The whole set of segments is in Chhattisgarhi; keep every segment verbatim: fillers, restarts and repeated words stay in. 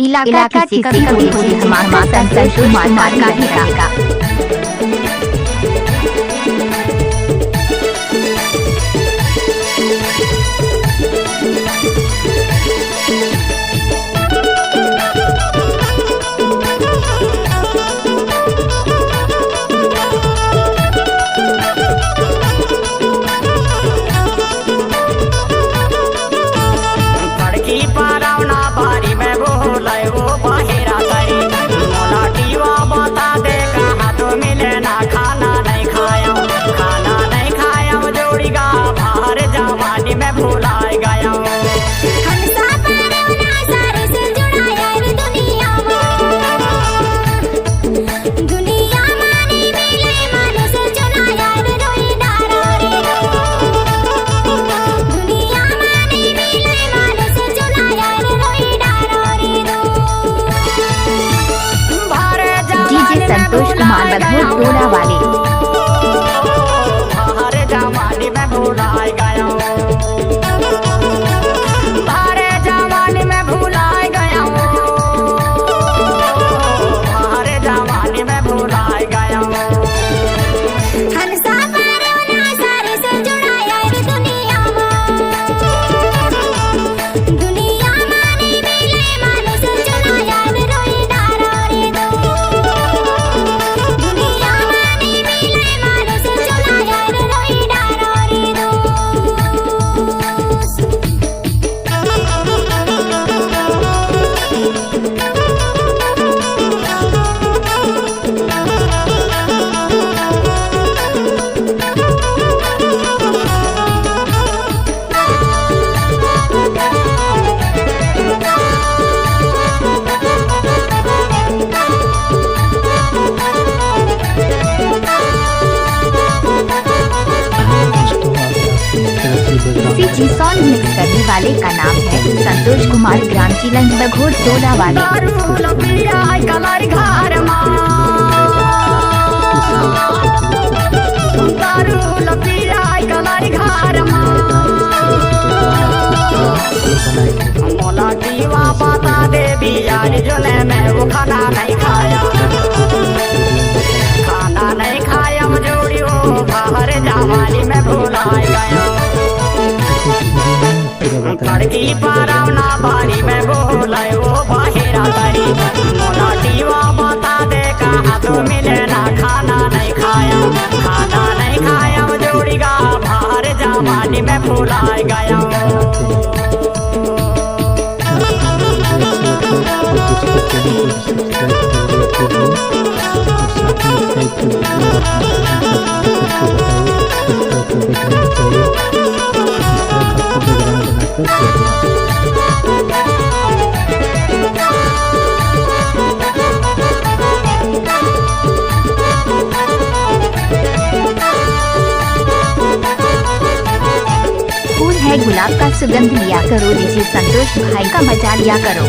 इलाका इलाका किसी किसी का कोई कोई धमाका, धमाका, संतोष कुमार का रहेगा। खड़की पारौना बारी में बोले वो बहेरा करी। मोला टीवा बता दे कहाँ तो मिले ना, खाना नहीं खाया, खाना नहीं खाया, जोड़ी गा बाहर जवानी में भुलाए गया। हंसा पारौना सारे से जुड़ाया रे दुनिया में। दुनिया माने मिले मानुष चुना यार रोई डारो रे दो। दुनिया माने मिले मानुष चुना यार रोई डारो रे दो। भारे डीजे जवानी में संतोष कुमार भुलाए बघेल गया। टोला वाले। भारे जवानी में भुलाए गया। भारे जवानी में भुलाए गया। भारे जवानी में भुलाए गया। हंसा पारौना सारे से जुड़ाया रे दुनिया में। दुनिया माने मिले मानुष चुना यार रोई डारो रे दो। दुनिया माने मिले मानुष चुना यार रोई डारो रे दो। इसी जी सॉन्ग मिक्स करने वाले का नाम है संतोष कुमार, ग्राम चिलंग, बघेल टोला वाले। दारू लपिया कलर घर मा। दारू लपिया कलर घर मा। मोला टीवा बता दे बियाह जोने में वो खाना नहीं खाया। खाना नहीं खाया, हम जोड़ी वो बाहर जवानी में भुलाए गया। खड़की पारौना बारी में बोले वो बहेरा करी। मोला टीवा बता दे कहाँ तो मिले ना, खाना नहीं खाया, खाना नहीं खाया, जोड़ी गा बाहर जवानी में भुलाए गया। फूल है गुलाब का सुगंध लिया करो, डीजे संतोष भाई का मजा लिया करो।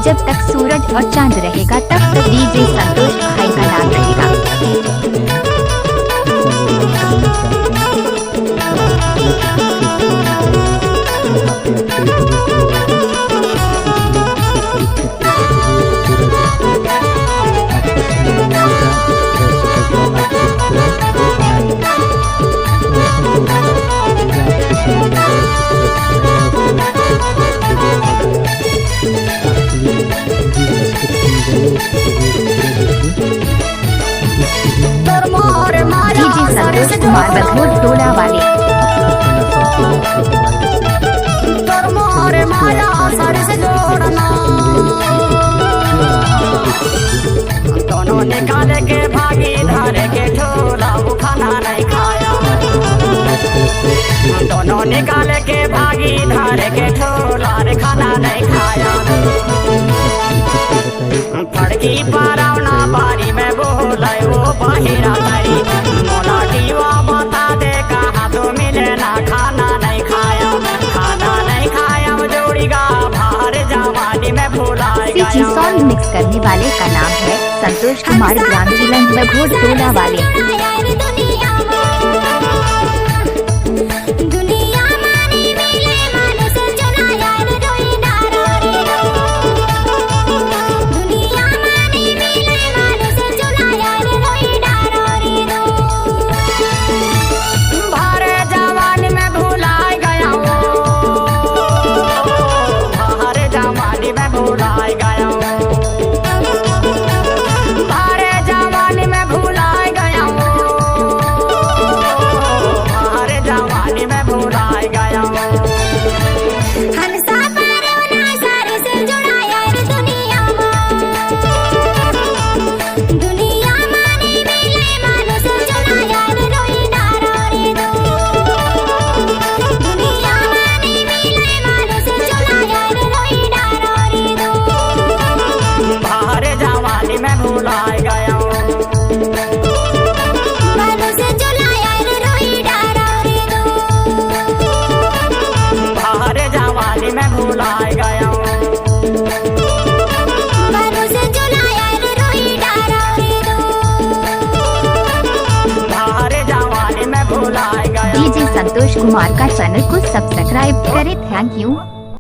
जब तक सूरज और चांद रहेगा, तब तक डीजे संतोष भाई का नाम रहेगा। निकाले के भागी धरे के झोला, वो खाना नहीं खाया। दोनों निकाले के भागी धरे के झोला, रे खाना नहीं खाया। फड़की परावना बारी में बोले वो बहिरा धरी, मोला डीवा बता दे कहाँ तो मिले ना, खाना नहीं खाया, खाना नहीं खाया, जोड़ी गा भार जवानी में भुलाए सी जी गया। सॉन्ग मिक्स करने वाले का नाम है संतोष कुमार, ग्राम चिलंग, बघोर टोला वाले। भारे जवानी में भुलाए गया हूँ, भारे जवानी में भुलाए गया हूँ, भारे जवानी में भुलाए गया हूँ, भारे जवानी में भुलाए गया हूँ। हंसा पारो ना सारे से जुड़ा यार दुनिया में। दुनिया माने मिले मानुष जुड़ा यार रोई डारो रे दो। दुनिया माने मिले मानुष जुड़ा यार रोई डारो रे दो। भारे जवानी में भुलाए गया हूँ। मानुष जुड़ा यार रोई डारो रे दो। भारे जवानी में भुलाए गया हूँ। मानुष जुड़ा यार रोई डारो रे दो। भारे जवानी में भुलाए गया हूँ। डीजे संतोष कुमार का चैनल को सब्सक्राइब करें। Thank you.